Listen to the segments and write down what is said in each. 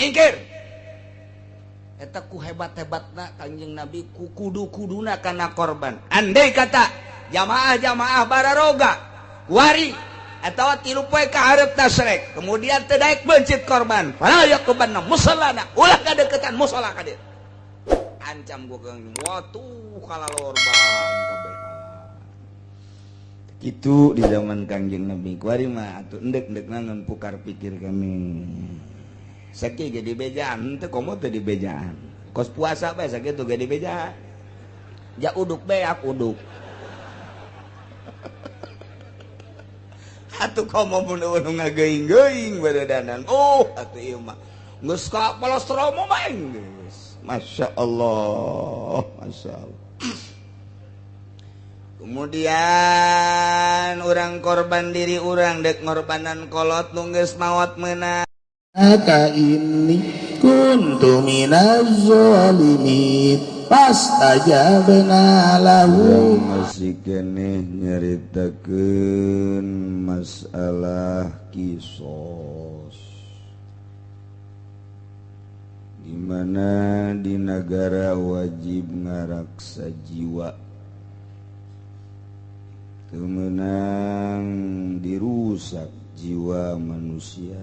Nyingkir. Eta ku hebat-hebatna Kangjeng Nabi ku kudu-kuduna kana korban. Andai kata jamaah-jamaah bararoga wari atau 3 poe ka hareup tasrek, kemudian teu daek beuncit korban. Fala yaqrabanna musallana, ulah kadeukeutan musala ka dieu. Ancam gua kang watuh kalalorban kabeh. Kitu di zaman Kangjeng Nabi kuari mah atuh endek-endek naon pukar pikir kami. Sakieu ge dibejaan teu komo teu dibejaan. Kos puasa bae sakitu ge dibejaan. Ja uduk beak uduk. Atuh komo mun nu ngageuing-geuing baredanan. Oh, atuh ieu mah geus ka palostromo mah geus. Masya Allah, Masya Allah. Kemudian orang korban diri orang dek ngorbanan kolot nu geus maot meunang. Ka inni kuntu minaz zalimin fastajabna lahu. Masih keneh nyaritakeun masalah kisos di mana di negara wajib ngaraksa jiwa kemenang dirusak jiwa manusia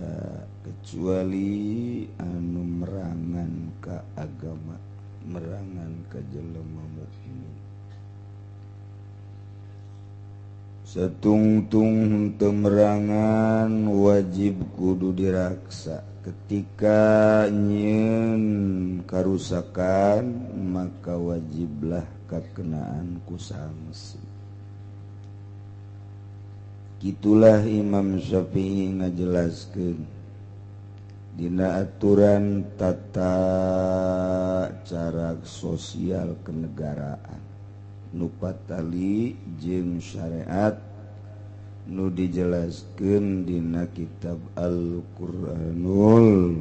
kecuali anu merangan ka agama, merangan ka jelema mukmin. Setungtung henteu merangan wajib kudu diraksa. Ketika nyieun karusakan maka wajiblah kakenaan ku sanksi. Gitulah Imam Syafi'i ngajelaskeun dina aturan tata cara sosial kenegaraan nu patali jeung syariat nu dijelaskeun dina kitab Al-Qur'anul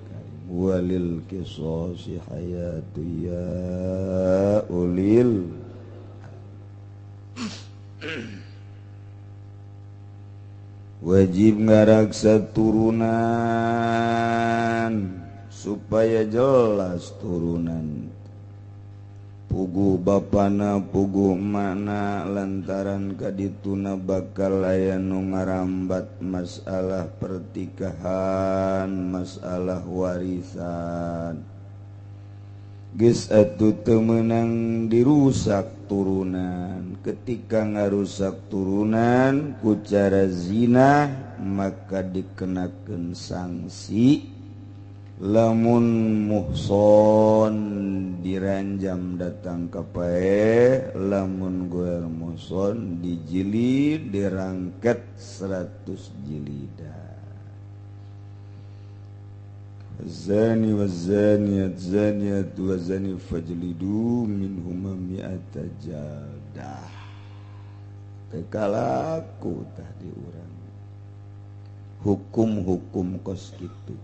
Karim walil qisasi hayatu ya ulil. Wajib ngaraksa turunan supaya jelas turunan puguh bapana puguh mana lantaran kadituna bakal aya nu ngarambat masalah pertikahan masalah warisan. Geus atuh teu meunang dirusak turunan. Ketika ngarusak turunan ku cara zina maka dikenakeun sanksi. Lamun muhson diranjam datang ka paeh, lamun goer muhson dijilid dirangket 100 jilidan. Zani wazaniyat zaniyat wazani fajlidu minhuma mi'ata jaldah. Teu kalaku tah di urang hukum-hukum kos kitu.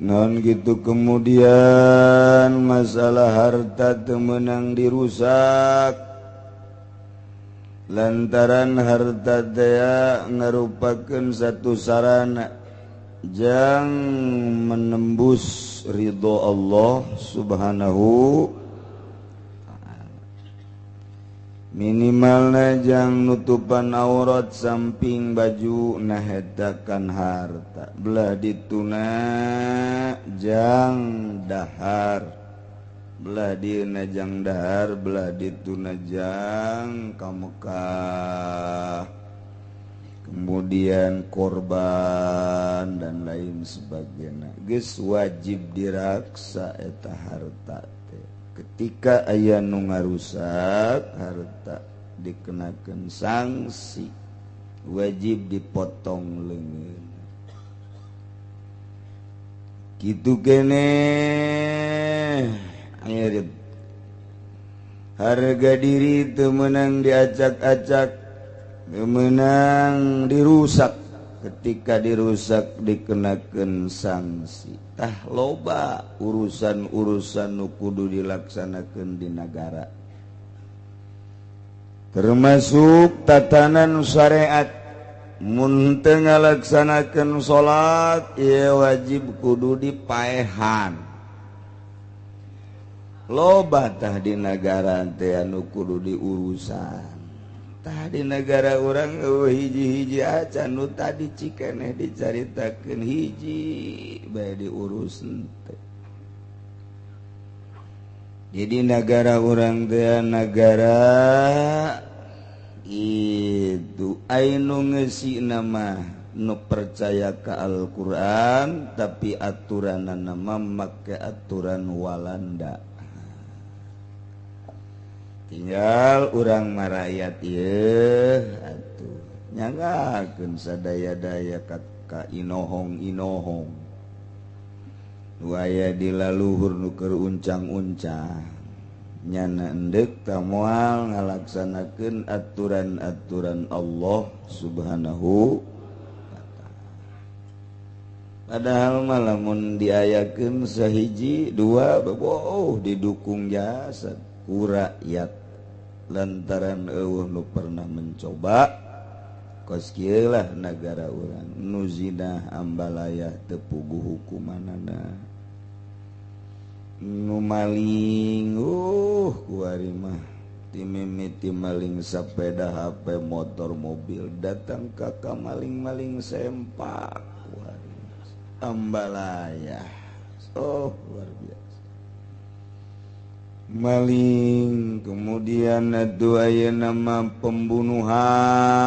Non gitu. Kemudian masalah harta teu meunang dirusak lantaran harta tea ngarupakeun satu sarana jang menembus ridho Allah Subhanahu ta'ala. Minimalna jang nutupan aurat samping baju nahedakan harta belah dituna jang dahar belah dieuna jang dahar belah dituna jang ka Mekah kemudian korban dan lain sebagainya. Geus wajib diraksa eta harta teh. Ketika aya nu ngarusak harta dikenakeun sanksi wajib dipotong leungeun. Kitu keneh harga diri teu meunang diacak-acak, teu meunang dirusak. Ketika dirusak dikenakeun sanksi. Tah loba urusan-urusan nu kudu dilaksanakeun di nagara, termasuk tatanan syariat Mun teu ngalaksanakeun salat ieu wajib kudu dipaehan. Loba tah di nagara teh anu kudu diurusan. Tah di negara urang eueuh hiji-hiji acan nu tadi cikeneh dicaritakeun hiji bae diurus teh. Jadi negara urang teh nagara itu ainu ngesi nama nu percaya ka Al-Qur'an tapi aturan nama make aturan Walanda. Tinggal urang marayat ieu atuh nyanggakeun sadaya-daya ka inohong-inohong. Nu aya di laluhur nu keur uncang-uncang. Nyana endek ta moal ngalaksanakeun aturan-aturan Allah Subhanahu wa ta'ala. Padahal mah lamun diayakeun sahiji dua boh didukung jasa ku rakyat lantaran eueuh nu pernah mencoba kos kieu lah nagara urang nu zina ambalayah teu puguh hukumanana. Nu maling kuari mah timimiti maling sepeda HP motor mobil datang ka maling-maling sempak kuari ambalaya. Oh luar biasa maling. Kemudian atuh aya nama pembunuhan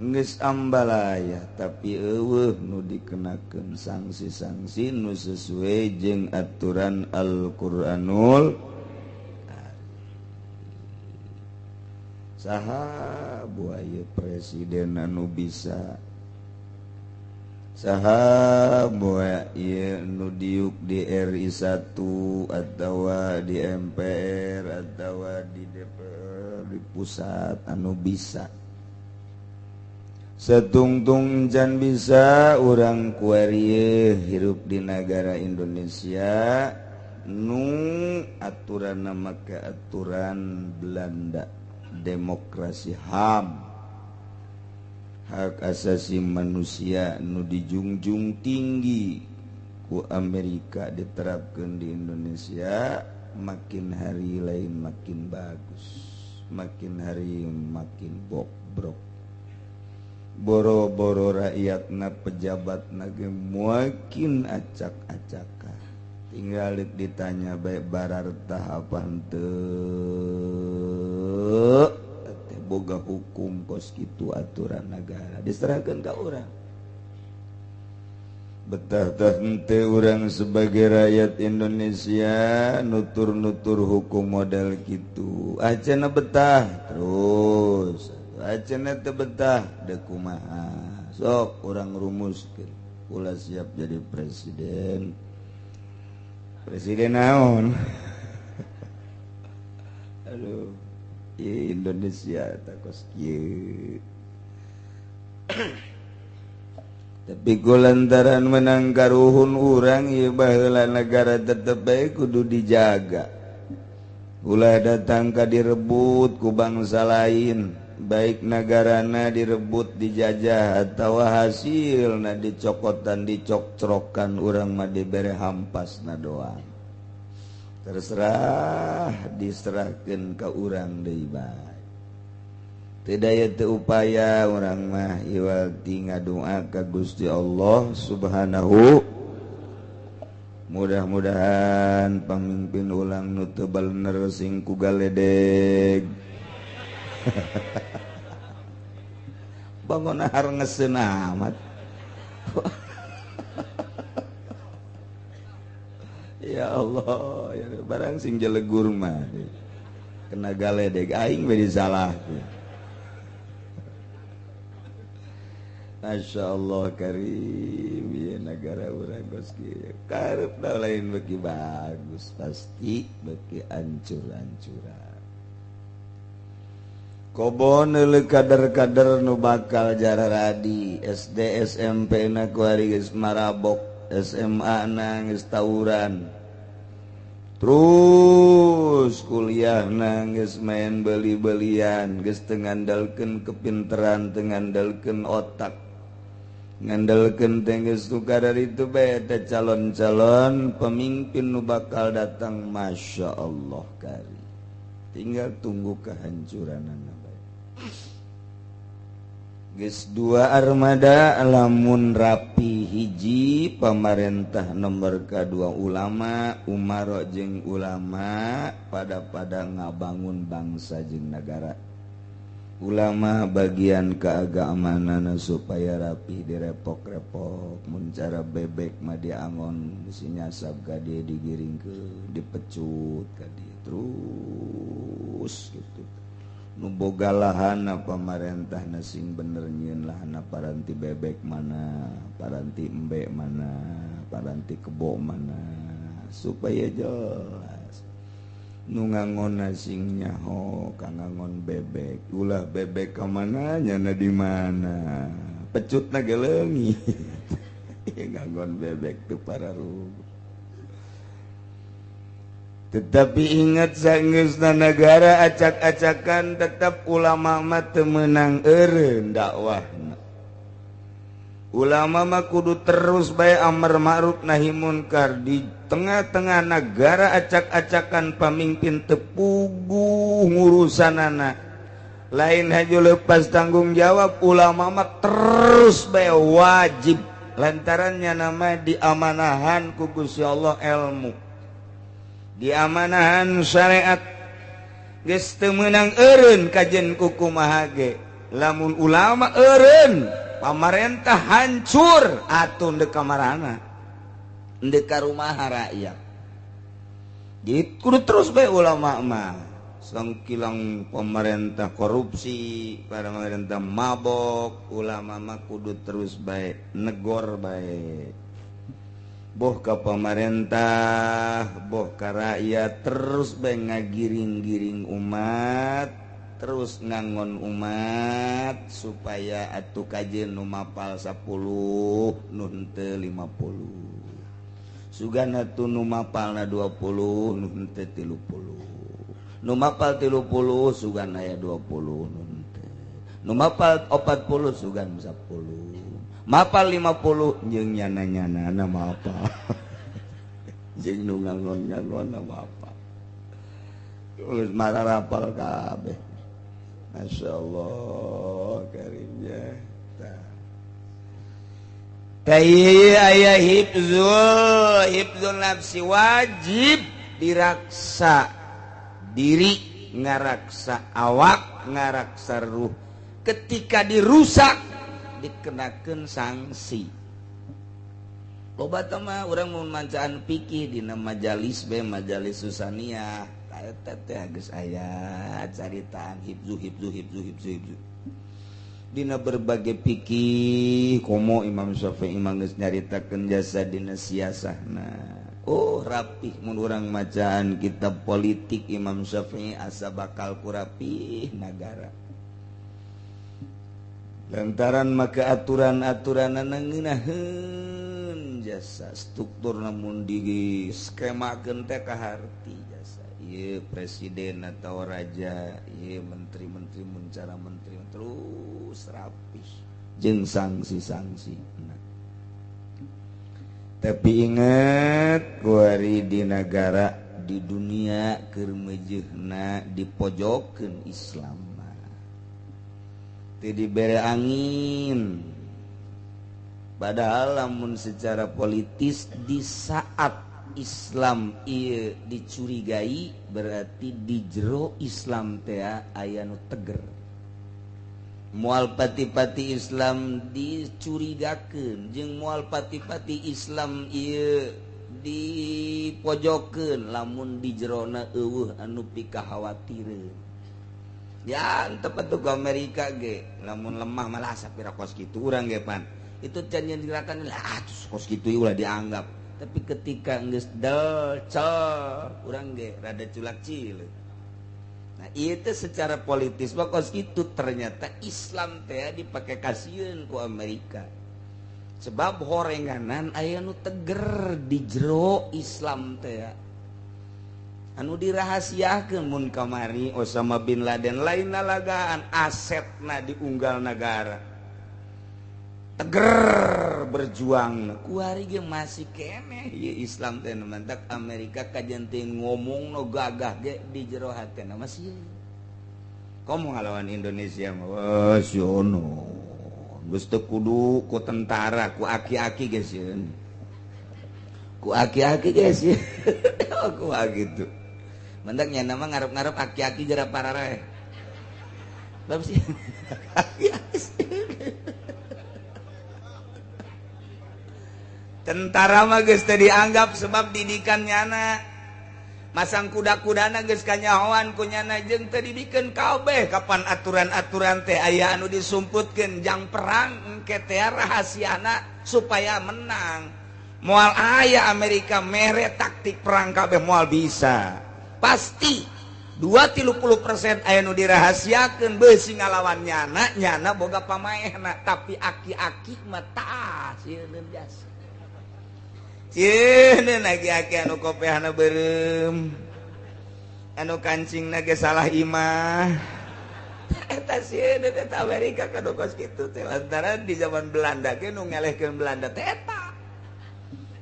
geus ambalaya tapi eueuh nu dikenakeun sanksi-sanksi nu sesuai jeung aturan Al-Qur'anul Karim. Saha buaya presiden anu bisa, saha buaya nu diuk di RI 1 atawa di MPR atawa di DPR di pusat anu bisa. Setungtung can bisa urang kuari hirup di negara Indonesia nu aturan make aturan Belanda, demokrasi HAM, hak asasi manusia nu dijunjung tinggi ku Amerika diterapkan di Indonesia. Makin hari lain makin bagus, makin hari makin bobrok. Boro-boro rakyatna pejabatna ge makin acak-acakan. Tinggal ditanya bae barartah apa henteu teh boga hukum kos kitu aturan negara diserahkeun ka urang. Betah tah henteu urang sebagai rakyat Indonesia nutur-nutur hukum model kitu. Acana betah terus. Acana teu betah deuk kumaha. Sok urang rumuskeun. Ulah siap jadi presiden. Presiden naon? Aduh, Indonesia tah kos kieu. Tapi ku lantaran menang karuhun urang ieu baheula negara tetep bae kudu dijaga. Ulah datang ka direbut ku bangsa lain. Baik negarana direbut dijajah atawa hasilna dicokotan dicokcrokan urang mah dibere hampasna doang. Terserah diserahkeun ka urang deui bae. Teu daya teu upaya urang mah iwal ti ngadoa ka Gusti Allah Subhanahu. Mudah-mudahan pamimpin ulang nu teu balener sing ku galedeg. Bangun har ngesen amat. Ya Allah, ya barang sing jelegur mah kena galedeg aing we disalahkeun. Masya Allah karim, ya negara urang geus kieu. Karepna lain beuki bagus, pasti beuki ancur-ancuran. Kobon neuleuh kader-kader nu bakal jararadi SD SMP na kuari geus marabok, SMA na geus tawuran. Terus kuliah geus main beli-belian, geus teu ngandalkeun kepinteran, teu ngandalkeun otak, ngandalkeun teh geus tukar itu bae. Eta calon-calon pemimpin nu bakal datang, Masya Allah kari tinggal tunggu kehancuran. Geus dua armada lamun rapi, hiji pamarentah, nomor kedua ulama, umaro jeung ulama pada pada ngabangun bangsa jeung negara. Ulama bagian keagamaanana supaya rapi, direpok-repok, mun cara bebek mah diangon, bisi nyasab ka dieu, digiringkeun, dipecut ka dieu terus gitu. Nu boga lahan pamarentah sing bener nyieun lahan, paranti bebek mana, paranti embe mana, paranti kebo mana, supaya jelas. Nu ngangon sing nyaho ka ngangon bebek, ulah bebek ka mana nyana di mana, pecutna ge leungit. Ngangon bebek tuh para ruh. Tetapi ingat, sanggeusna negara acak-acakan, tetap ulama mah teu meunang eureun dakwahna. Ulama mah kudu terus bae amar ma'ruf nahi munkar di tengah-tengah negara acak-acakan, pamimpin teu puguh ngurusanana. Lain haju lepas tanggung jawab, ulama mah terus bae wajib lantarannya nama diamanahan ku Gusti Allah ilmu, diamanahan syariat. Geus teu meunang eureun kajen kukumaha ge, lamun ulama eureun, pamarentah hancur atuh, ndek kamarana, ndek ka rumah rakyat. Jadi kudu terus bae ulama mah. Sangkilang pemerintah korupsi, pemerintah mabok, ulama mah kudu terus bae negor bae, boh ke pemerintah boh ke rakyat, terus bae ngagiring-giring umat, terus ngangon umat supaya atuh kajeun nu mapal 10 nu henteu 50, sugan atuh nu mapalna 20 nu henteu 30, nu mapal 30 sugan aya 20 nu henteu, nu mapal 40 sugan 10, mapal 50 jeung nyana-nyana nama apa, jeung nu ngangon-ngangon nama apa, geus mararapal kabeh. Masya Allah karimnya. Tah aya hifzul hifzul nafsi, wajib diraksa diri, ngaraksa awak, ngaraksa ruh. Ketika dirusak dikenakan sanksi. Loba mah urang mun mancaan fikih dina majalis be majalis susania eta teh geus aya caritaan hifzu hifzu hifzu hifzu hifzu dina berbagai fikih, komo Imam Syafi'i mah geus nyaritakeun jasa dina siasahna. Oh, rapih mun urang macaan kitab politik Imam Syafi'i, asa bakal ku rapih nagara lantaran maka aturan-aturan ngeunaheun jasa struktur, namun di skemakeun teh kaharti jasa, ieu presiden atau raja, ieu menteri-menteri, mun cara menteri terus rapih jeung sanksi-sanksi. Nah, tapi ingat kuari di negara di dunia keur meujeuhna dipojokeun Islam, dibere angin. Padahal lamun secara politis di saat Islam ieu dicurigai, berarti di jero Islam teh aya nu teger. Moal pati-pati Islam dicurigakeun jeung moal pati-pati Islam ieu dipojokeun lamun di jerona eueuh anu pikakhawatireun. Ya tepat tuh ke Amerika ge lamun lemah malah sapira kos kitu urang ge pan itu can gerakan lah terus kos kitu ulah dianggap. Tapi ketika geus del cel urang ge rada culak cileuk. Nah, itu secara politis mah kos kitu, ternyata Islam teh dipake kasieun ku Amerika sebab horenganan aya nu teger di jero Islam teh. Anu dirahasiakeun mun kamari Osama bin Laden lain lalagaan asetna diunggal negara. Teger berjuang kuari ge masih keneh ieu Islam teh mantak Amerika kajenting ngomong no gagah ge di jero hatena masih komo ngalawan Indonesia mah wah siono geus teu kudu ku tentara ku aki-aki ge sieun ku aki-aki ge sieun ku gitu mantak nya mah ngarep-ngarep aki-aki jera parareh bab sih aki-aki. Tentara mah geus teu dianggap sebab didikan nyana masang kuda-kudana geus kanyahoan ku nyana jeung teu dibikeun kabeh kapan aturan-aturan teh aya anu disumputkeun jang perang engke teh rahasiana supaya menang. Moal aya Amerika mere taktik perang kabeh moal bisa. Pasti 2-30% aya nu dirahasiakeun beusi ngalawan nyana, nyana boga pamaehna tapi aki-aki mah tah sieun biasa. Cieun aki-aki anu kopehna beureum anu kancingna ge salah imah eta sieun eta Amerika kanu kos kitu teh lantaran di zaman Belanda ge nu ngelehkeun Belanda teh eta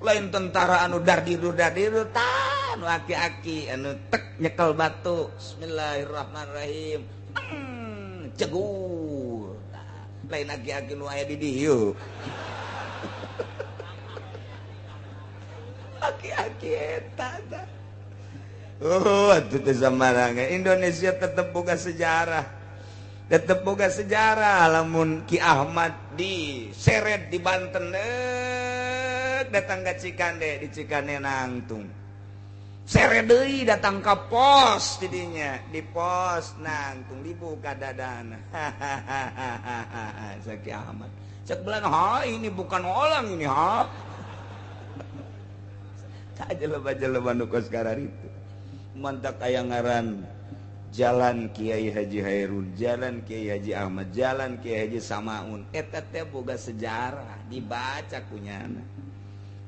lain tentara anu dardiru dardiru tah anu aki-aki anu tek nyekel batu bismillahirrahmanirrahim cegur lain aki-aki nu aya di dieu aki-aki eta. Oh, atuh teh samaranga Indonesia tetep boga sejarah. Tetep boga sejarah lamun Ki Ahmad diseret di Banten datang ka Cikande, di Cikande nangtung. Seret deui datang ka pos didinya, di pos nangtung dibuka dadana. Hahaha Ki Ahmad. Cek belan, ha ini bukan orang ini ha. Jelema-jelema nu kos kararitu mantak aya ngaran Jalan Kiai Haji Hairun, Jalan Kiai Haji Ahmad, Jalan Kiai Haji Samaun eta teh boga sejarah dibaca ku nyana.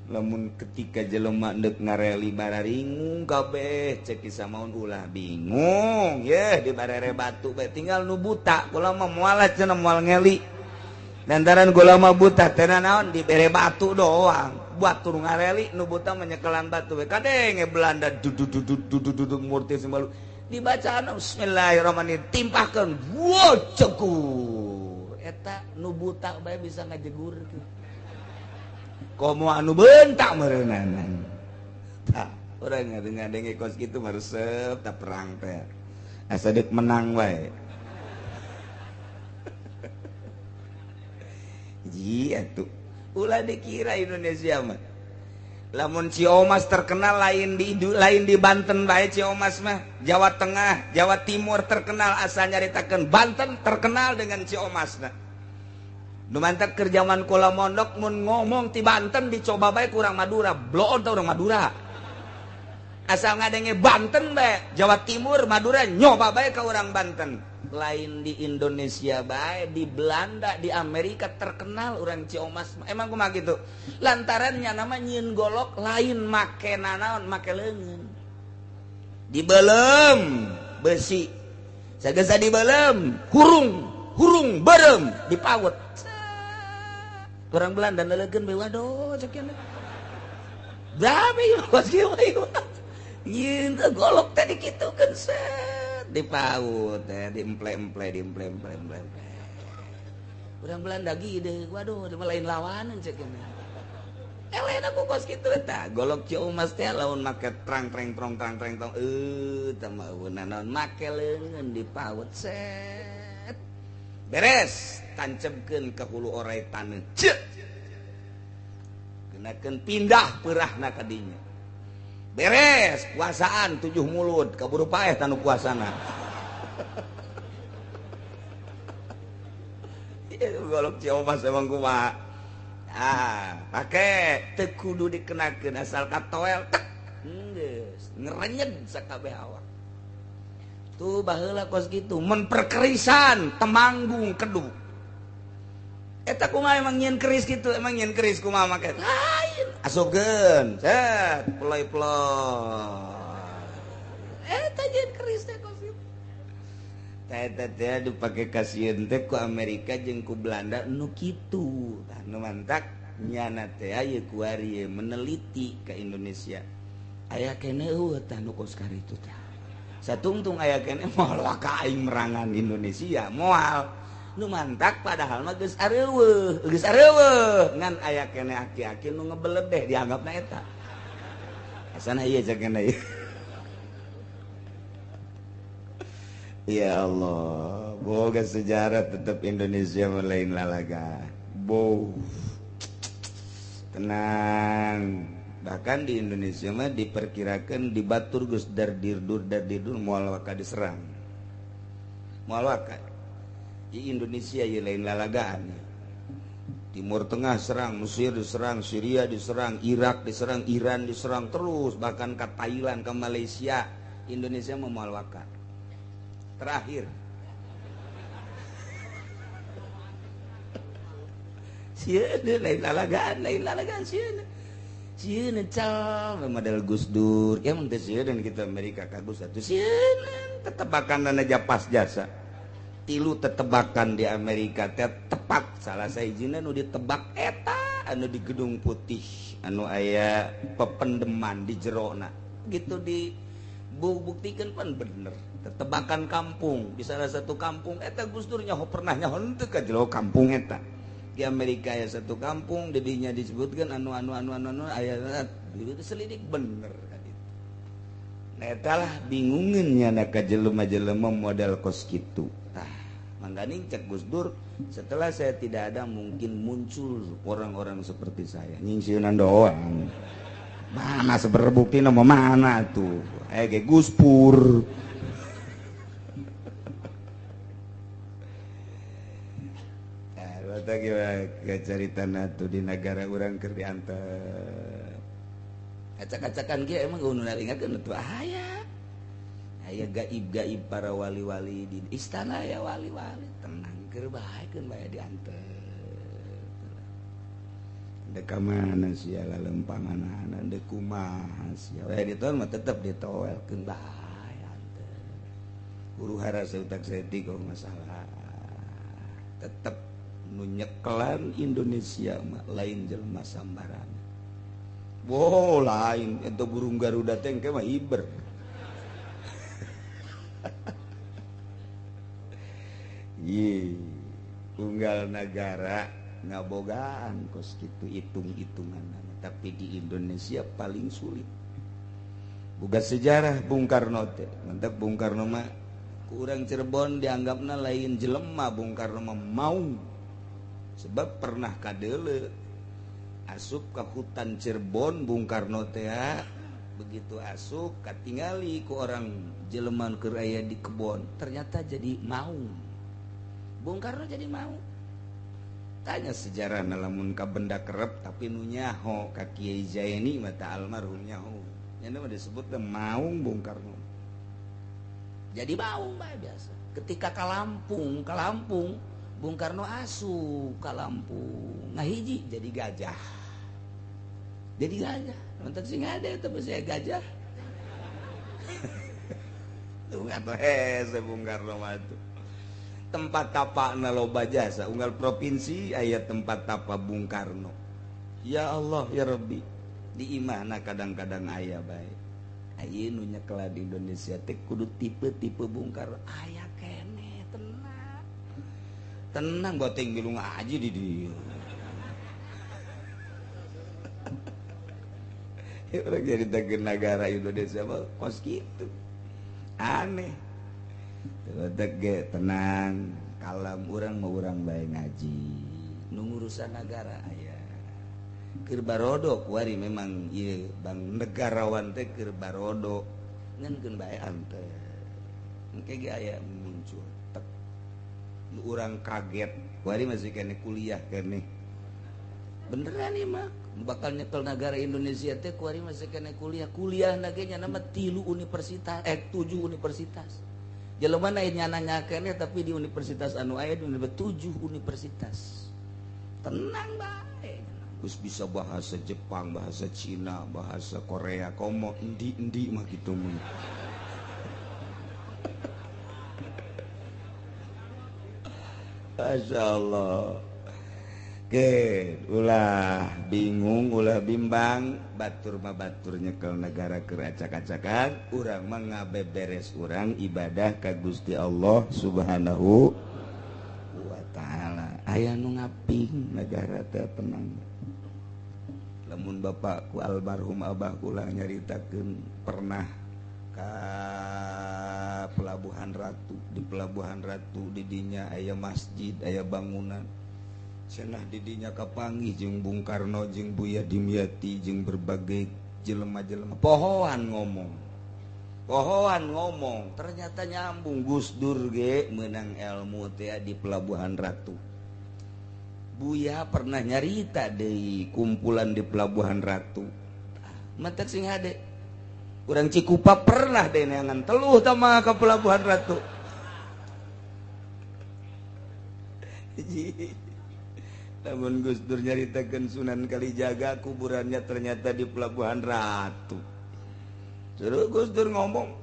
Lamun ketika jelema deuk ngareli bararingung kabeh cek Ki Samaun ulah bingung yeuh di barere batu bae tinggal nu buta kula mah moal cenah moal ngeli lantaran kula mah buta teh naon dibere batu doang buat turun ngareli nu buta menyekelan batu we kadenge Belanda dududududududud murti sembalu dibacaan bismillahirrahmanirrahim timpahkeun wo cegur eta nu buta bae bisa ngajegurkeun komo anu bentak meureunana tah urang ngadenge kos kitu mah resep tah perang teh asa deuk menang wae ji atuh ulah dikira Indonesia mah lamun Ciomas terkenal lain di Banten bae Ciomas mah Jawa Tengah Jawa Timur terkenal asal nyaritakeun Banten terkenal dengan Ciomas nah nu mantak keur jaman kula mondok mun ngomong ti Banten dicoba bae kurang Madura bloon teh urang Madura asal ngadenge Banten bae Jawa Timur Madura nyoba bae ka urang Banten lain di Indonesia bae di Belanda di Amerika terkenal orang Ciomas emang kumaha gitu lantarannya nama nyieun golok lain make nanaon make leungeun dibelem besi sagesa dibelem hurung hurung berem dipawet orang Belanda nelekeun bae waduh cek berapa ieu kos kieu nyieun golok teh dikitukeun set dipaut teh diemple-emple diemple-emple. Urang Belanda gede, waduh lain lawanan cek ini. Lain aku kos kitu eta golok Ciomas teh lamun make trang treng trong trang treng tong teh mah naon make leungeun dipaut set. Beres tancebkeun ka hulu orai taneuh. Ceuk. Kenakeun pindah peurahna ka dinya. Beres puasaan 7 mulut kaburu paeh tanu puasana. Golok Ciomas emang kumaha. Ah, pake teu kudu dikenakeun asal katoel tek geus ngerenyeg sakabeh awak. Tuh baheula kos kitu mun perkerisan temanggung kedu. Eta kumaha emang nyieun keris kitu, emang nyieun keris kumaha make? Lain. Asupkeun, set, peloy-peloy. Eta jeung keris teh kos kitu. Teh teh dipake kasieun teh ku Amerika jeung ku Belanda nu kitu. Tah nu mantak nyana teh aya kuari meneliti ke Indonesia. Aya keneh eueuh tah nu kos karitu tah. Satungtung aya keneh moal ka aing merangan Indonesia moal. Nu mantak padahal mah geus areuweuh, geus areuweuh ngan aya keneh aki-aki nu ngebeledeh dianggapna eta. Asana ieu cekena ieu. Ya Allah, boga sejarah tetap Indonesia lain lalaga. Bo. Tenang. Bahkan di Indonesia mah diperkirakan di batur geus dardirdur dardirdur moal waka diserang. Moal waka. Di Indonesia ieu lain lalagaan. Timur Tengah serang, Mesir diserang, Syria diserang, Irak diserang, Iran diserang terus, bahkan ke Thailand, ke Malaysia. Indonesia moal waka. Terakhir. Sieun lain lalagaan sieun. Sieun cal model Gus Dur. Ya mun teh sieun kita Amerika ka Gus atuh sieun tetebakan aja pas jasa. Tilu tetebakan di Amerika teh tepat salah sahijina nu ditebak eta anu di Gedung Putih anu aya pependeman di jerona. Gitu di buktikan pan bener. Tetebakan kampung di salah satu kampung eta Gus Dur nyaho pernah nyaho henteu ka jero kampung eta. Di Amerika aya satu kampung dedinya disebutkan anu anu anu anu anu aya itu selidik bener ka ditu. Nah eta lah bingungeun nya ka jelema-jelema model kos kitu. Tah mangganing cek Gus Dur setelah saya tidak ada mungkin muncul orang-orang seperti saya. Nyingsieunan doang. Mana seberbukti nama mana tuh? Ge Gus Pur. Carita tuh di negara orang keur diantep. Acak-acakan ge emang nu naringakeun tuh aya. Aya gaib-gaib para wali-wali di istana ya wali-wali tenang keur bae keun bae diantep. Dek ka mana sia lalempanganana dek kumaha sia. We ditol mah tetep ditoelkeun bae antep. Huru hara seutak saeutik masalah. Tetep nu nyekelan Indonesia mah lain jelema sambarangan. Wow, lain eta burung Garuda teh engke mah hiber. Ye, unggal nagara ngabogaan kos kitu hitung-hitungan, tapi di Indonesia paling sulit. Boga sejarah Bung Karno teh, mantap Bung Karno mah ku urang Cirebon dianggapna lain jelema Bung Karno mah maung. Sebab pernah kadeule asup ke hutan Cirebon Bung Karno teh, begitu asup katingali ku orang jelema keur aya di kebon, ternyata jadi maung. Bung Karno jadi maung. Tanya sejarah lamun ka benda kerep tapi nu nyaho ka Kiai Zaini mata almarhum nyaho. Nya mah disebut teh maung Bung Karno. Jadi maung bae biasa. Ketika ka Lampung, Bung Karno asup ka Lampung, ngahiji jadi gajah. Jadi gajah. Mantap sih ada itu saya gajah. Tuh atuh hese Bung Karno mah tuh. Tempat tapakna loba jasa unggal provinsi aya tempat tapa Bung Karno. Ya Allah ya Rabbi, di imahna kadang-kadang aya bae. Aya nu nyekelan di Indonesia teh kudu tipe-tipe Bung Karno. Aya keneh tenang. Tenang boteng milu ngaji di dieu. Orang jadi tegen negara Indonesia mah kos kitu. Aneh. Tege tenang, kalem urang mah urang bae ngaji. Nu ngurusan nagara aya. Keur barodo kuari memang ieu bang negarawan teh keur barodo ngan keun bae antep. Engke ge aya muncul tek. Nu urang kaget, kuari masih keneh kuliah keneh. Beneran ieu mah bakal nyekel negara Indonesia teh kuari masih keneh kuliah. Kuliah na ge nya nama 3 universitas, 7 universitas. Jelema na nyana keneh tapi di universitas anu aya di 7 universitas. Tenang bae. Geus bisa bahasa Jepang, bahasa Cina, bahasa Korea, komo endi-endi mah kitu mun. Masya Allah. Oke, ulah bingung, ulah bimbang, batur mah batur nyekel negara keracak-acakan, urang mah ngabeberes urang ibadah ka Gusti Allah Subhanahu wa taala. Aya nu ngaping negara teh tenang. Lamun bapakku almarhum abah kula nyaritakeun pernah ka Pelabuhan Ratu, di Pelabuhan Ratu didinya aya masjid, aya bangunan. Cenah didinya kapanggih jeung Bung Karno jeung Buya Dimyati jeung berbagai jelema-jelema pohoan ngomong. Pohoan ngomong, ternyata nyambung Gus Dur ge meunang ilmu teh di Pelabuhan Ratu. Buya pernah nyarita deui kumpulan di Pelabuhan Ratu. Mantak sing hade. Urang Cikupa pernah deh neangan teluh tama ke Pelabuhan Ratu. Namun Gus Dur nyaritakeun Sunan Kalijaga kuburannya ternyata di Pelabuhan Ratu. Terus Gus Dur ngomong,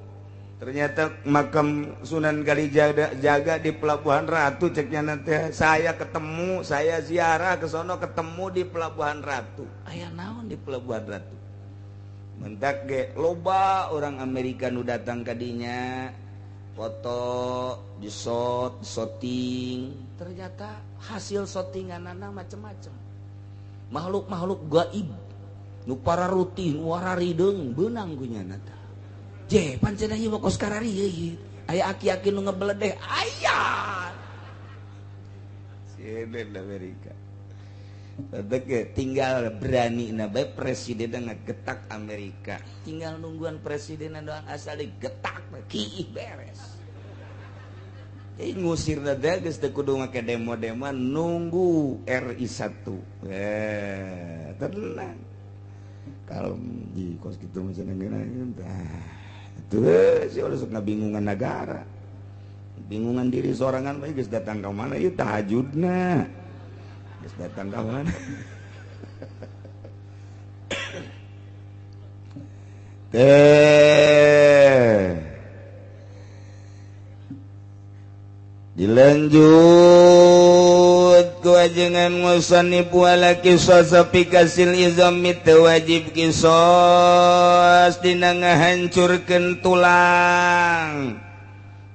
ternyata makam Sunan Kalijaga jaga di Pelabuhan Ratu, ceknya nanti saya ketemu, saya ziarah ke sono ketemu di Pelabuhan Ratu. Aya naon di Pelabuhan Ratu? Mentak ge loba orang Amerika nu datang kadinya foto di shot, shooting, ternyata hasil shootinganana macem-macem. Makhluk-makhluk gaib nu pararuti nu wararideung beunang ku nyana tah. Je pancen ieu mah kos karari ieu. Aya aki-aki nu ngebeledeh aya. Sieun Amerika. Tadek tinggal berani na bae presiden ngegetak Amerika. Tinggal nungguan presiden doang asal digetak kiih beres. Jadi ngusir teh geus teu kudu make demo-demo nunggu RI 1. Tenang. Kalem di kos kitu mah cenah ngeunah. Tah tuh si ulah sok ngabingungan negara. Bingungan diri sorangan bae geus datang ka mana ieu tahajudna. Geus datang ka mana. Teh dilanjut ku ajengan musannif wala qisas fi kasil izami teu wajib qisas dina ngahancurkeun tulang.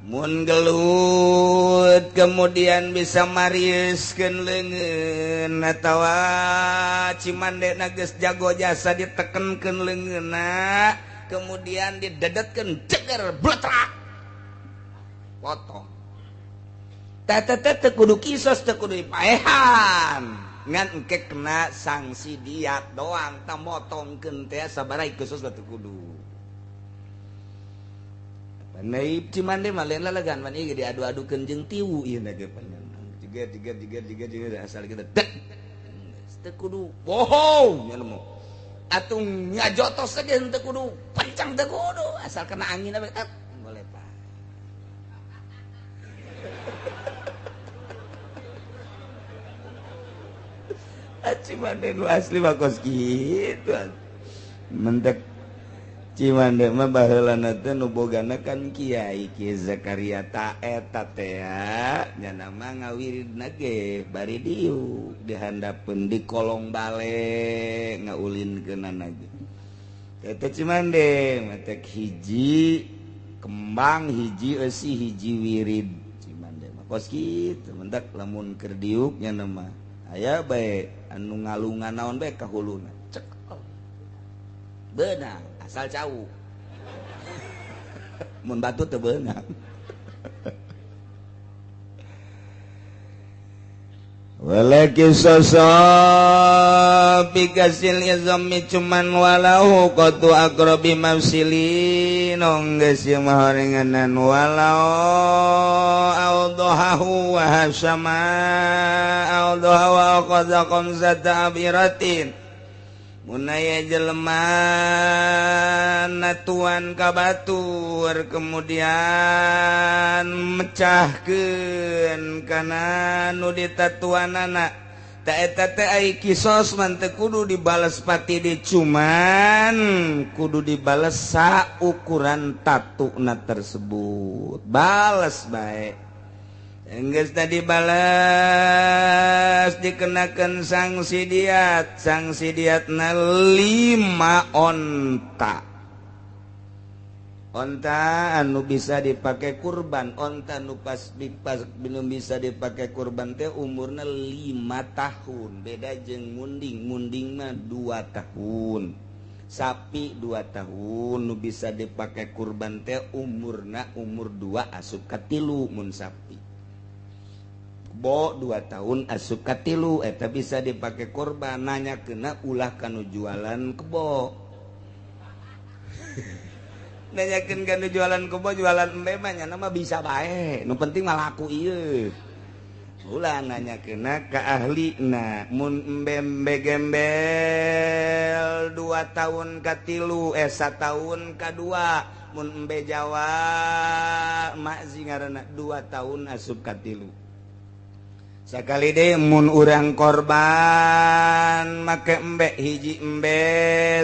Mun gelut kemudian bisa mariskeun leungeun atawa cimandena geus jago jasa ditekenkeun leungeunna kemudian didedetkeun ceger bletrak potong. Teh teh kudu kisos teh kudu dipaehan ngan engke kena sanksi diat doang tah motongkeun teh sabaraha kisos teh kudu. Naib Cimande mah lain lalagan man ieu diadu-adukeun jeung tiwu ieu na ge panjang. Jeger jeger jeger jeger jeger asal kita dek. Teu kudu bohong nya mah. Atuh ngajotos ge teu kudu pencang teu kudu asal kena angin we boleh pak. Cimande nu asli mah kos kitu. Mentek Cimande mah baheulana teh nu bogana kan Kiai Ki Zakaria ta eta teh nya mah ngawiridna ge bari diuk dihandapeun di kolong bale ngaulinkeunana ge. Eta Cimande mah teh hiji kembang hiji eusi hiji wirid Cimande mah kos kitu mendak lamun keur diuk nya mah aya bae anu ngalungan naon bae ka huluna cek beunang asal cau mun batu teu beunang. Walaki sosok bikasil izami cuman walau qatu aqrabi mafsilin geus ieu mah horenganan walau awdahu wa hasama awdahu wa qadha qamzata abiratin munaya jelema natuan ka batur kemudian mecahkeun kana nu ditatuanana ta eta teh ai kisos man teu kudu dibales pati di cuman kudu dibales saukuran tatuna tersebut bales bae. Enggeus tadi balas dikenakan sanksi diat, sanksi diatna 5 onta. Onta anu bisa dipakai kurban, onta nu pas belum bisa dipakai kurban teh umurna 5 tahun. Beda jeung munding, munding mah 2 tahun. Sapi 2 tahun nu bisa dipakai kurban teh umurna umur 2 asup ka 3 mun sapi. Bo 2 tahun asup ka 3 eta bisa dipakai kurban. Nanya kena ulah kanu jualan kebo. Nanyakeun kanu jualan kebo, jualan embe mah nya mah bisa bae, nu penting mah laku ieu. Ulah nanya kena ka ahlina. Mun embe gembel 2 tahun ka 3, 1 tahun ka 2. Mun embe Jawa makzi ngaranna 2 tahun asup ka 3. Sakali deui mun urang korban make embe hiji embe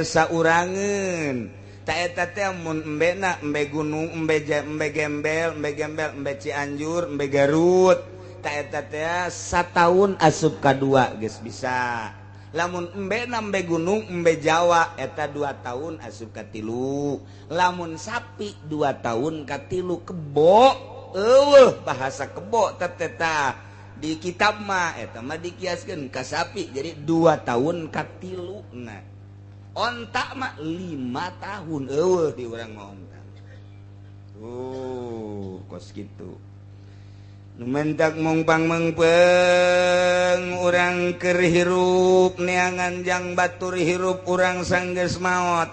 saurangeun. Ta eta teh mun embena embe gunung, embe gembel, embe gembel, embe Cianjur, embe Garut. Ta eta teh 1 tahun asup ka 2 geus bisa. Lamun embena embe gunung, embe Jawa eta 2 tahun asup ka 3. Lamun sapi 2 tahun ka 3 kebo, eueuh bahasa kebo teh teh di kitab mah eta mah dikiaskeun ka sapi jadi 2 tahun ka 3 na. Onta mah 5 tahun eueuh di urang mah onta. Kos kitu. Nu mentak mongpang mengpeng urang keur hirup neangan jang batur hirup urang sanggeus maot.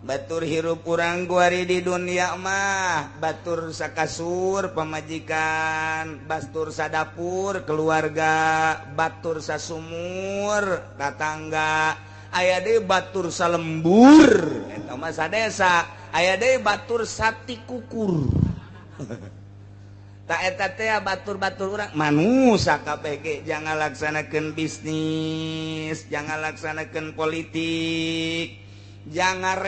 Batur hirup urang kuari di dunia mah, batur sakasur pamajikan, batur sadapur keluarga, batur sasumur tatangga, aya deui batur salembur eta mah sadesa, aya deui batur satikukur. Ta eta teh batur-batur urang manusa kabeh ge jangan laksanakeun bisnis, jangan laksanakeun politik, jangan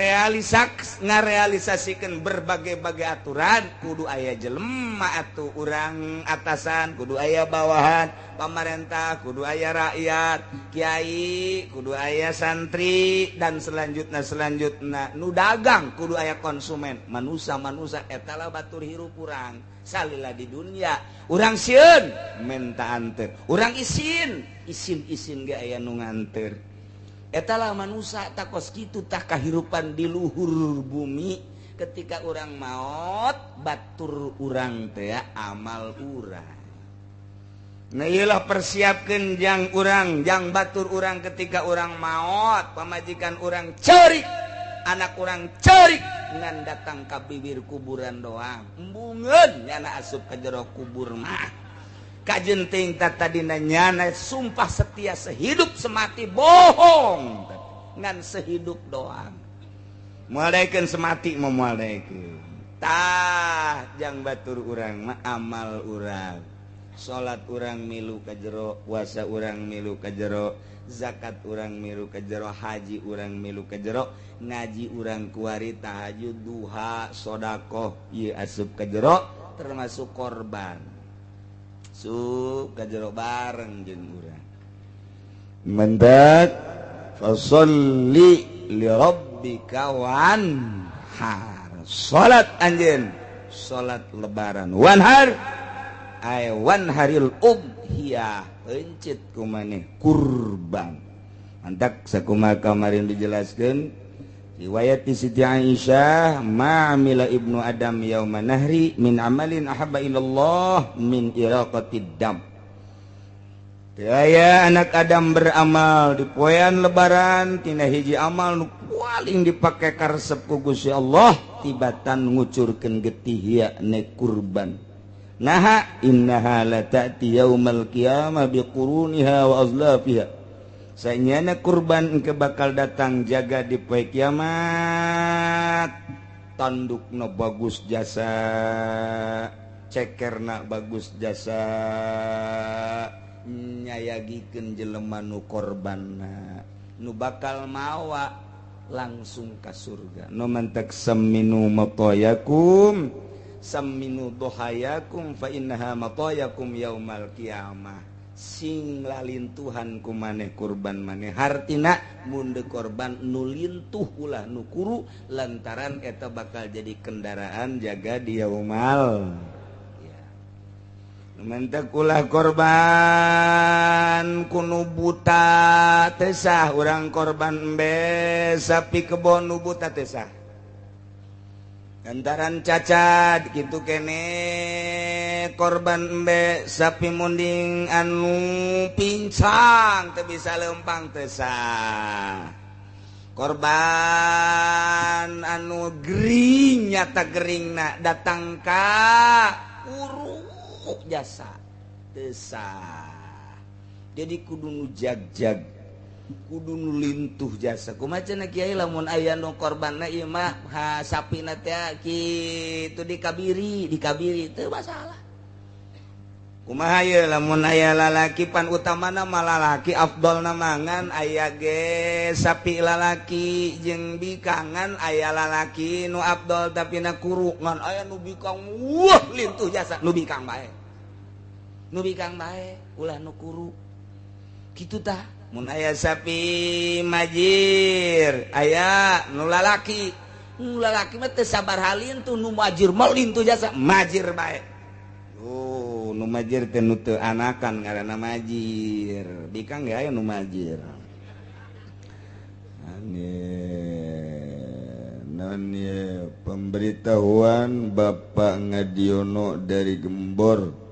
ngarealisasikan berbagai-bagai aturan. Kudu aya jelema atuh urang atasan, kudu aya bawahan, pamarentah kudu aya rakyat, kiai kudu aya santri, dan selanjutnya selanjutnya. Nu dagang kudu aya konsumen. Manusa-manusa eta lah batur hirup urang salila di dunia. Urang sieun menta anter, urang isin isin-isin ge aya nu nganter. Etalah manusia takos kitu tah kahirupan di luhur bumi. Ketika urang maot batur urang teh amal urang. Nah iyalah persiapkeun jang urang, jang batur urang ketika urang maot, pamajikan urang ceurik, anak urang ceurik, ngan datang ka bibir kuburan doang. Embungeun nyana asup ka jero kubur mah. Kajenting tadina nyana sumpah setia sehidup semati bohong ngan sehidup doang. Moal daekeun semati mah moal daekeun. Tah jang batur urang mah amal urang. Salat urang milu ka jero, puasa urang milu ka jero, zakat urang milu ka jero, haji urang milu ka jero, ngaji urang kuari tahajud, duha, sedekah ieu asup ka jero termasuk korban. Sup ka jero bareng jeung urang. Mendak fasalli li rabbika wanhar. Salat anjeun, salat lebaran wanhar ay wanharil udhiyah, pencit kumaneh kurban. Mantak sakumaha kamarin dijelaskeun riwayat di Siti Aisyah, ma'amila ibnu Adam yauma nahri min amalin ahabba ilallah min iraqatid dam. Aya anak Adam beramal di poean lebaran tina hiji amal nu paling dipake karesep ku Gusti Allah tibatan ngucurkeun getih yakni kurban. Naha innaha la ta'ti yaumal qiyamah biquruniha wa azlafiha. Sanyana kurban engke bakal datang jaga di poe kiamat. Tandukna bagus jasa, cekerna bagus jasa, nyayagikeun jelema nu korbanna, nu bakal mawa langsung ka surga. Nu mantak saminu matayakum Samminu dohayakum fa innaha matayakum yaumal qiyamah. Sing lalintuhan ku maneh kurban maneh, hartina mun deuk korban nu lintuh ulah nu kuru, lantaran eta bakal jadi kendaraan jaga di yaumal. Mentak ulah korban kunu buta tesah, urang korban embe sapi kebon nu buta tesah. Lantaran cacat gitu kene korban embe sapi munding anu pincang teu bisa lempang tesah. Korban anu gering nyata geringna datang ka uruk jasa tesah. Jadi kudu nu jag-jag, kudu nu lintuh jasa. Kumaha cenah kiai lamun aya nu korbanna ieu mah ha sapina teh kitu dikabiri, dikabiri teu masalah. Kumaha ye lamun aya lalaki pan utamana mah lalaki afdolna mangan aya ge sapi lalaki jeung bikangan aya lalaki nu afdol tapi na kuru ngan aya nu bikang wah lintuh jasa nu bikang bae. Nu bikang bae ulah nu kuru. Kitu tah mun aya sapi majir aya nu lalaki, nu lalaki mah teu sabar halintuh nu majir mah lintuh jasa majir bae. Oh, nu majir teh nu teu anakan ngaranna majir. Bikang ge aya nu majir. Naon ye pemberitahuan Bapak Ngadiono dari Gembor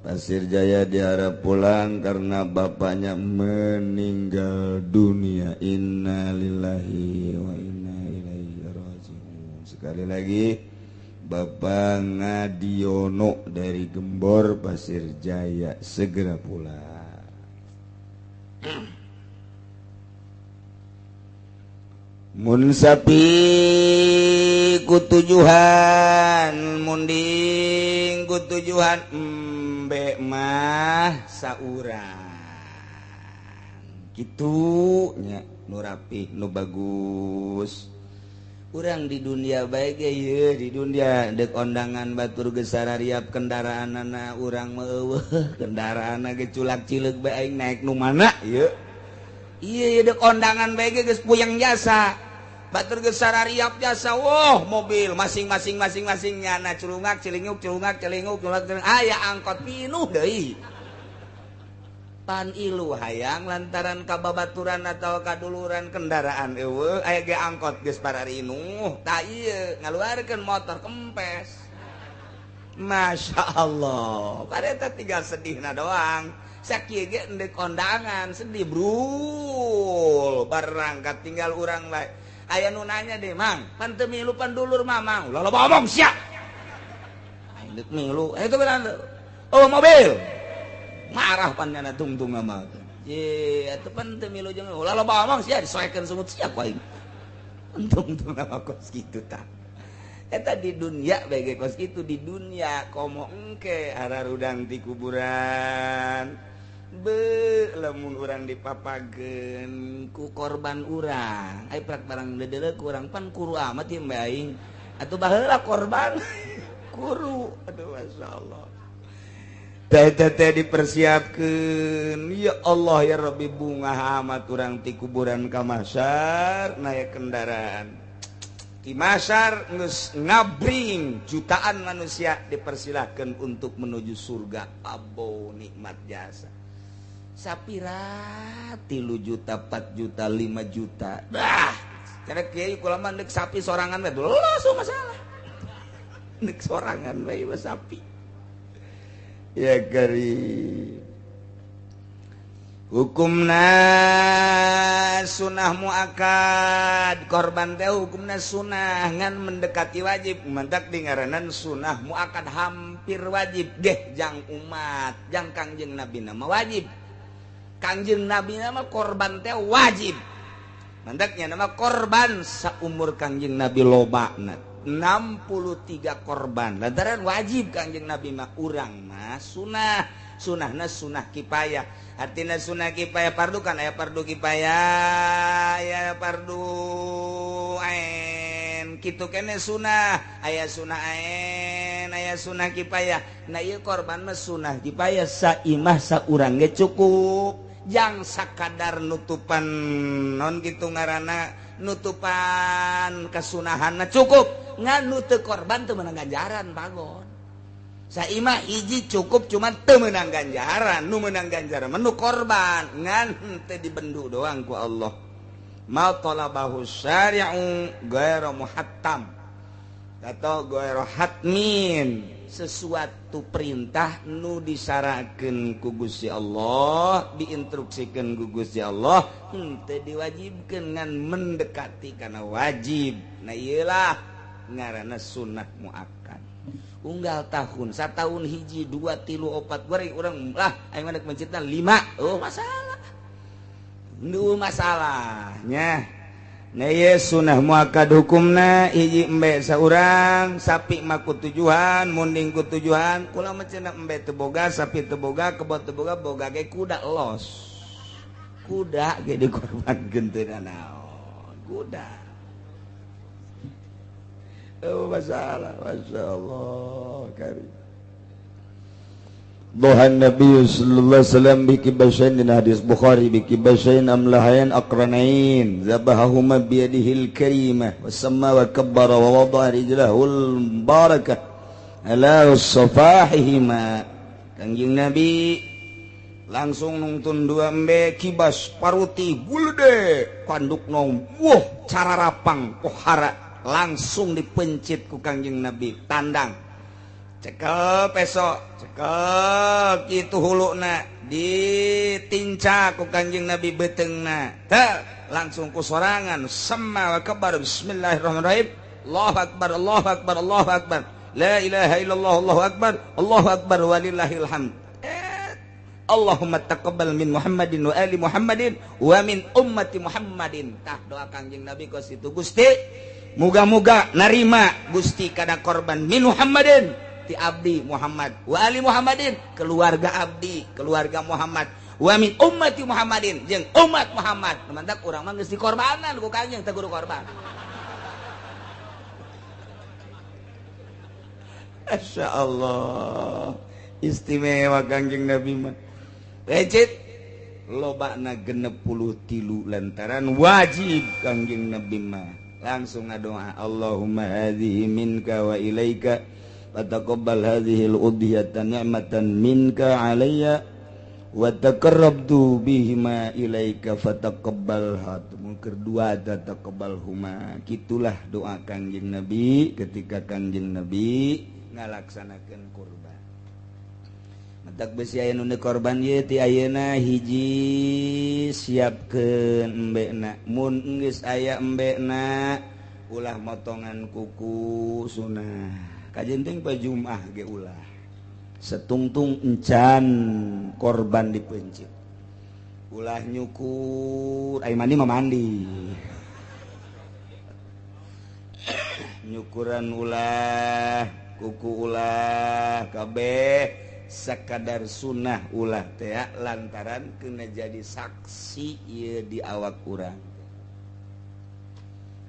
Pasir Jaya diharap pulang karena bapaknya meninggal dunia. Innalillahi wa inna ilaihi raji'un. Sekali lagi Bapak Ngadiono dari Gembor Pasir Jaya segera pulang. Mun sapi kutujuhan munding kutujuhan embe mah saurang kitu nya nu rapih nu bagus. Urang di dunia bae ge ieu di dunia deuk ondangan batur geus sarariap kendaraanana urang mah eueuh kendaraanna ge culak cileuk bae aing naik nu mana ieu. Ieu deuk ondangan bae ge geus puyeng jasa. Batur geus sarariap jasa woh mobil masing-masing masing-masing nyana culungak cilinguk culungak celinguk culungak aya angkot pinuh deui. Pan ilu hayang lantaran kababaturan atau kaduluran kendaraan eueuh aya ge angkot geus pararinuh tah ieu ngaluarkeun motor kempes. Masya Allah pareta tinggal sedihna doang sakieu ge endek kondangan sedih brul barangkat tinggal urang bae aya nu nanya deh mang pan teu milu pan dulur mamang ulah loba omong sia aing deuk milu eta beran oh mobil marah panjana tungtung ama ye atuh pan teu milu jeung ulah loba omong sia disoekeun sumut sia ku aing tungtung ama kos kitu tah eta di dunia bae ge kos kitu di dunia komo engke ararudang ti kuburan be lamun urang dipapageun ku korban urang ai prak barang dedeuleuh ku urang pan kuru amat ieu mbe aing atuh baheula korban kuru aduh masyaallah teh dipersiapkan ya Allah ya Rabbi bunga amat urang ti kuburan ka mahsyar naik kendaraan ti mahsyar geus ngabring jutaan manusia dipersilahkan untuk menuju surga abo nikmat jasa sapira 3 juta 4 juta 5 juta dah cara kiai kula mah deuk sapi sorangan we langsung masalah deuk sorangan we sapi ya kari hukumna sunah muakad korban teh hukumna sunah ngan mendekati wajib mentak dingaranan sunah muakad hampir wajib geh jang umat jang Kangjeng Nabi nama wajib Kangjeng Nabi nama korban teh wajib mantaknya nama korban saumur Kangjeng Nabi loba 63 korban lantaran wajib Kangjeng Nabi mah urang mah sunah sunahna sunah kipayah artinya sunah kipayah pardu kan aya pardu kipayah ya pardu ain kitu kene sunah, aya sunah ain, aya sunah kipayah. Nah ieu korban mah sunah kipayah saimah saurang ge cukup. Jang sakadar nutupan non kitu ngaranna nutupan kasunahanna cukup. Ngan nu teu korban teu meunang ganjaran pagon. Saimah hiji cukup cuman teu meunang ganjaran, nu meunang ganjaran menu korban ngan teu dibendu doang ku Allah. Ma talabahu syari'u ghairu muhattam atau ghairu hatmin, sesuatu perintah nu disarakeun ku Gusti Allah, diinstruksikeun ku Gusti Allah, henteu diwajibkeun ngan mendekati kana wajib. Nah ieu lah ngaranna sunnah muakkad. Unggal tahun, satahun hiji, dua, tilu, opat, goreng orang lah, aing mah mencitna lima, oh masalah, nu masalahnya. Nah ieu sunah muakkad hukumna hiji embe saurang, sapi mah ku tujuhan, munding ku tujuhan, kula mah cenah embe teu boga, sapi teu boga, kebo teu boga, boga ge kuda los, kuda ge dikorbankeun teu nanaon, kuda. Oh, masalah, masya Allah, karim. Dohan Nabi sallallahu alaihi wasallam bi kibashain, din hadis Bukhari, bi kibashain amlahain aqranain zabahahuma bi yadihil karimah wa samma wa kabbara wa wada'a rijlahul mubarakah ala safahihima. Kangjeng Nabi langsung nungtun dua embe kibas paruti gulde kandukna, wah cara rapang pohara langsung dipencit ku Kangjeng Nabi tandang cekel peso cekel kitu huluna ditinca ku Kangjeng Nabi beuteungna teh langsung ku sorangan sama wa kabar bismillahirrahmanirrahim Allahu akbar Allahu akbar Allahu akbar la ilaha illallah Allahu akbar Allahu akbar walillahil hamd. Allahumma taqabbal min Muhammadin wa ali Muhammadin wa min ummati Muhammadin. Tah doa Kangjeng Nabi kos itu Gusti muga-muga narima Gusti kana korban min Muhammadin ti abdi Muhammad wa ali Muhammadin keluarga abdi keluarga Muhammad wa min ummati Muhammadin jeung umat Muhammad. Mantak urang mah geus dikorbanan ku Kangjeng teh guru korban. Masya Allah, istimewa Kangjeng Nabi mah. Recit lobana 63 lantaran wajib Kangjeng Nabi mah. Langsung ngadoa Allahumma hadhihi minka wa ilaika fataqabbal hadhihi al-udhiyata ni'matan minka alayya wa taqarrabtu bihima ilaika fataqabbalha. Mungker dua tataqabbalhuma. Kitulah doa Kangjeng Nabi ketika Kangjeng Nabi ngalaksanakeun kurban. Matak besi aya nu korban ieu ti ayeuna hiji siapkeun embekna. Mun geus aya embekna ulah motongan kuku sunah. Kajenting pa Jumat ge ulah. Setungtung encan korban dipencit. Ulah nyukur, ai mandi mah mandi. Nyukuran ulah, kuku ulah, kabeh sekadar sunnah ulah teh lantaran kena jadi saksi ieu di awak urang.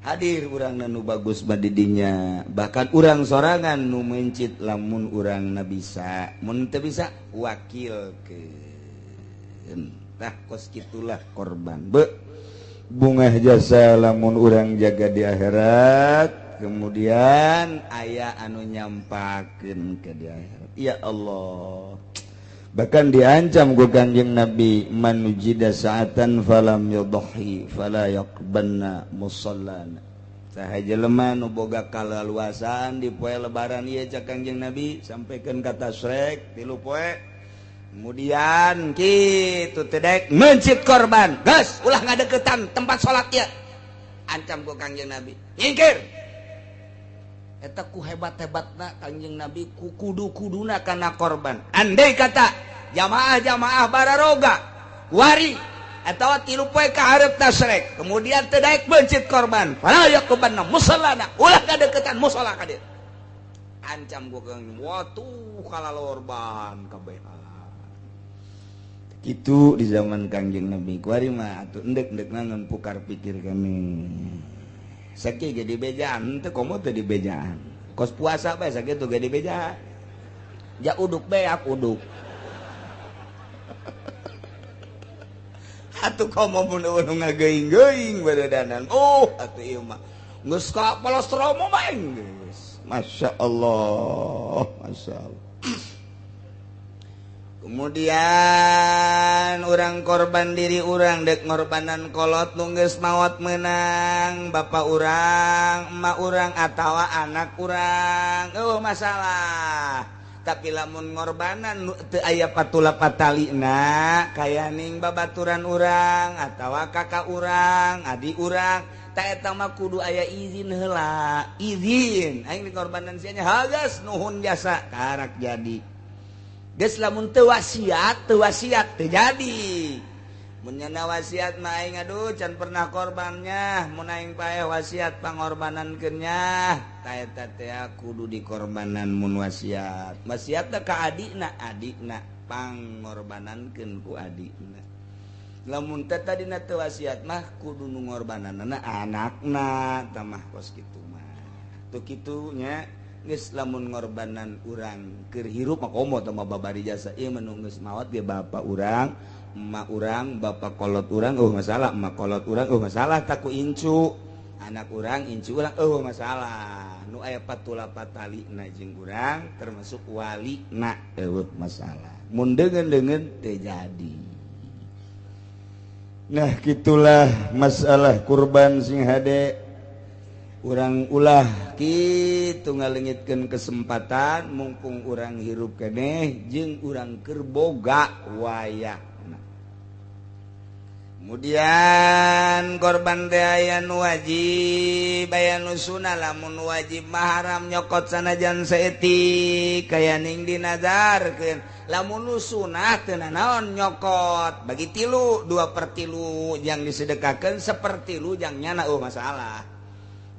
Hadir urang nu bagus badidinya, bahkan urang sorangan nu mencit lamun urang na bisa, mun teu bisa wakilkeun. Tah kos kitulah korban. Be bungah jasa lamun urang jaga di akhirat, kemudian aya anu nyampakeun ke di akhirat. Ya Allah, bahkan diancam ku Kangjeng Nabi man nujida sa'atan falam yudhi fala yaqbanna musallana. Saha jelema nu boga kalaluasan di poe lebaran ieu cak Kangjeng Nabi sampaikan kata tasrek tilu poe kemudian kitu teh daek mencit korban geus ulah ngadeukeutan tempat salat ieu ancam ku Kangjeng Nabi nyingkir. Eta ku hebat-hebatna Kangjeng Nabi ku kudu-kuduna kana korban. Andai kata jamaah-jamaah bararoga wari atau tilu poe ka hareup tasrek kemudian teu daek mencit korban fala yaqbanna musallana ulah kadeukeutan musala ka dieu ancam ku Kangjeng watuh kalalorban kabehan. Kitu di zaman Kangjeng Nabi kuari mah atuh endek-endekna ngan pukar pikir kami. Sakieu ge dibejaan teu komo teu dibejaan. Kos puasa bae sakitu ge dibejaan. Ja uduk beak uduk. Atuh komo mun eueuh ngageuing-geuing baredanan. Oh, atuh ieu mah geus ka palostromo mah geus. Masya Allah, Masya Allah. Kemudian orang korban diri orang dek ngorbanan kolot nu geus maot menang bapak urang, emak urang atawa anak urang. Oh masalah. Tapi lamun ngorbanan nu teu aya patula patalina kaya ning babaturan urang atawa kakak urang, adik urang, ta eta mah kudu aya izin heula. Izin aing dikorbanan sia nya hagas nuhun jasa karak jadi. Geus lamun teu wasiat teu jadi. Mun nyana wasiat mah aing aduh can pernah korbannya, mun aing paeh wasiat pangorbanankeun nya, ta eta teh kudu dikorbanan mun wasiat. Wasiat teh ka adikna, adikna pangorbanankeun ku adikna. Lamun teh tadina teu wasiat mah kudu nu ngorbananna anakna, tah mah kos kitu mah. Tuh kitu nya. Geus lamun ngorbanan urang keur hirup mah komo teh mah babari jasa ieu mah nu geus maot ge bapa urang, emak urang, bapak kolot urang eueuh masalah, emak kolot urang eueuh masalah tak ku incu, anak urang incu urang eueuh masalah. Nu aya patula patalina jeung urang termasuk walina eueuh masalah. Mun deungeun-deungeun teu jadi. Nah, gitulah masalah kurban sing hade. Urang ulah kitu ngalengitkeun kesempatan mumpung urang hirup keneh jeung urang keur boga wayahna. Kemudian korban teh aya nu wajib aya nu sunah. Lamun wajib mah haram nyokot sanajan saeutik kaya ning dinazarkeun. Lamun nu sunah teu nanaon nyokot bagi tilu, 2/3 jang disedekahkeun, 1/3 jang nyana eueuh masalah.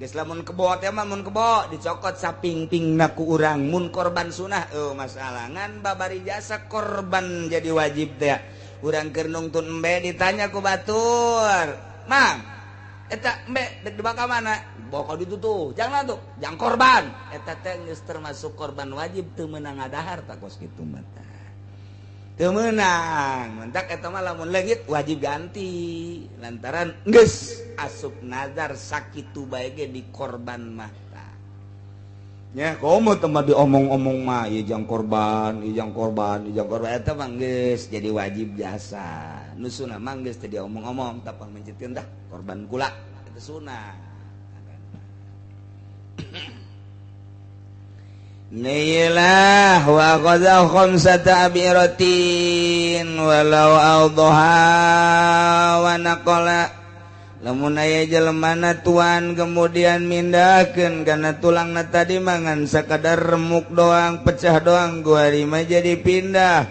Geus lamun kebo teh mah mun kebo dicokot sapingpingna ku urang. Mun korban sunah eueuh masalah ngan babari jasa korban jadi wajib teh. Urang keur nungtun embe ditanya ku batur, "Mang, eta embe dek dibawa ka mana?" "Bawa ka ditu tuh." "Jangan tuh, jangan korban." Eta teh geus termasuk korban wajib teu meunang ngadahar tah kos kitu mah tah. Teu meunang, mentak eta mah lamun leungit wajib ganti. Lantaran geus asup nazar sakitu bae ge dikorban mah tah. Nya komo teh mah diomong-omong mah ieu jang korban, ieu jang korban, ieu jang korban eta mah geus jadi wajib jasa. Nu sunah mah geus teu diomong-omong tapang mencitkeun dah korban kula eta sunah. Nilah wa qadha khamsata abiratin walau awdhaha wa naqala. Lamun aya jelemana tuan kemudian mindahkeun kana tulangna tadi mangan sakadar remuk doang, pecah doang, guari mah jadi pindah,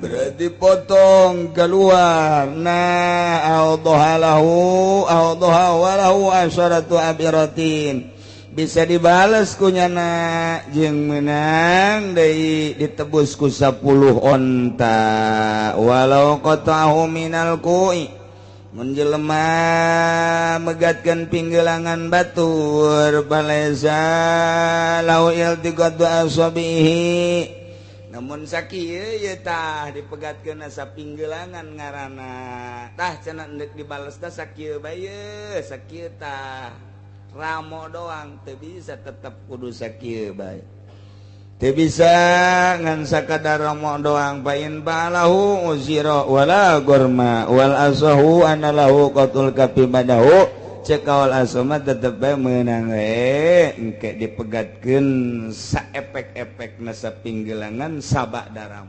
berarti potong keluar. Nah awdhaha lahu awdhaha walahu asharatu abiratin, bisa dibales ku nyana jeung meunang deui ditebus ku 10 onta. Walau qata'ahu minal ku'i, mun jelema megatkeun pinggelangan batur balaisa lau iltiqatu asabihi, namun sakieu ye tah dipegatkeun sapinggelangan ngaranna tah cenah endek dibales tah sakieu bae sakieu tah ramo doang teu bisa, tetep kudu sakieu bae teu bisa ngan sakadar ramo doang. Bain balahu uzira wala gorma wal asahu anallahu qatul kafi badahu. Cek kaul asoma tetep bae meunang we engke dipegatkeun saepek-epekna sapinggelangan sabak daram.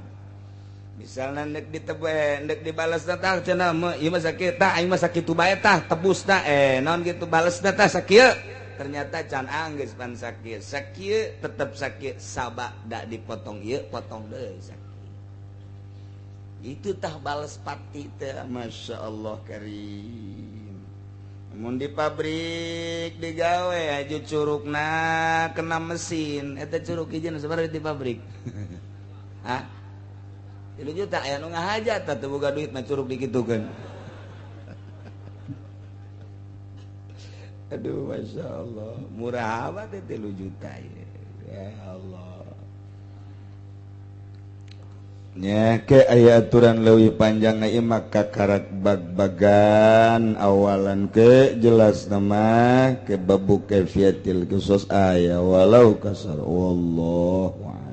Misalna ndek ditebe ndek dibales tah cenah ieu mah sakieu tah aing mah sakitu bae tah tebusna naon kitu balesna tah sakieu. Ternyata can anggeus pan sakieu sakieu tetep sakieu sabak da dipotong ieu potong deui sakieu. Itu tah bales pati teh Masya Allah karim. Mun di pabrik digawe aju curugna kena mesin eta curug hiji sabaraha di pabrik. Hah? 3 juta aya nu ngahajat tah teu boga duit mah curug dikitukeun. Aduh, masya Allah, murah amat 3 juta ya, ya Allah. Nya ke aya aturan leuwih panjang na maka karak bag-bagan awalan ke jelas nama ke babu kaifiyatil qisas aya walau kasar, wallahu.